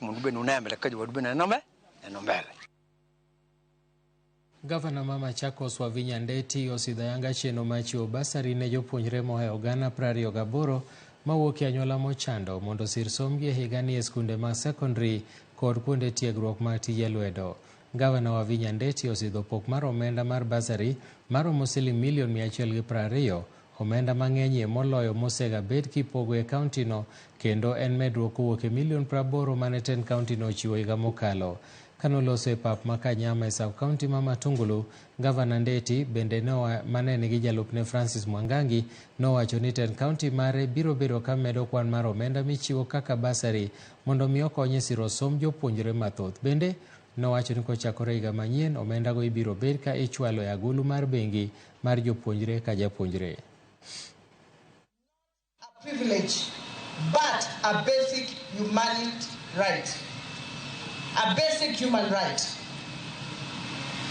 Mondo ube une mbele ka jowadwa neno neno mbele. Gavana ma Machakos Wavinya Ndeti osidho ayanga chenro mar chiwo basari ne jopuonjre mohewo 28,000 mawuok e anyuola mochando mondo osir sombgi e higani e skunde mag sekondari kod kuonde tiegruok mag tije lwedo. Gavana Wavinya Ndeti osidho pok mar omenda mar basari maromo siling milion 120, omenda mang'enyie moloyo mosegabed kipogo e kauntino kendo en medruok kowuok e milion 80 mane tend kauntino ochiwo higa mokalo. Kanoloso e pap ma Kanyama e sub-county ma Matungulu, Gavana Ndeti bende mane nigi jalupne Francis Mwangangi nowacho ni tend kaunti mare biro bedo ka medo kwan mar omenda michiwo kaka basari mondo mi okony e siro somb jopuonjre mathoth. Bende nowacho ni kochakore higa manyien omendago ibiro bed ka ichwalo e agulu mar bengi mar jopuonjre ka japuonjre. A privilege, but a basic human right. A basic human right.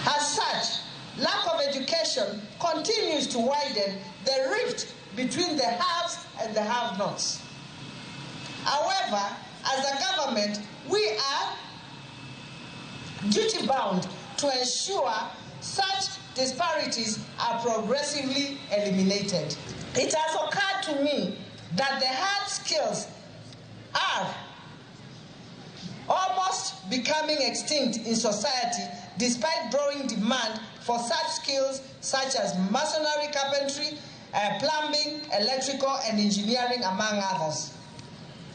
As such, lack of education continues to widen the rift between the haves and the have-nots. However, as a government, we are duty-bound to ensure such disparities are progressively eliminated. It has occurred to me that the hard skills are almost becoming extinct in society despite growing demand for such skills such as masonry, carpentry, plumbing, electrical and engineering, among others.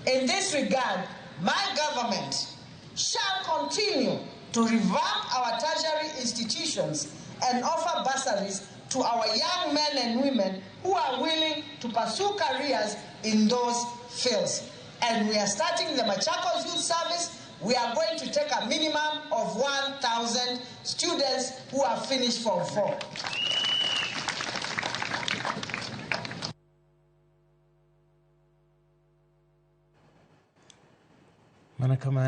In this regard, my government shall continue to revamp our tertiary institutions and offer bursaries to our young men and women who are willing to pursue careers in those fields. And we are starting the Machakos Youth Service. We are going to take a minimum of 1,000 students who have finished Form 4. Mana kamano.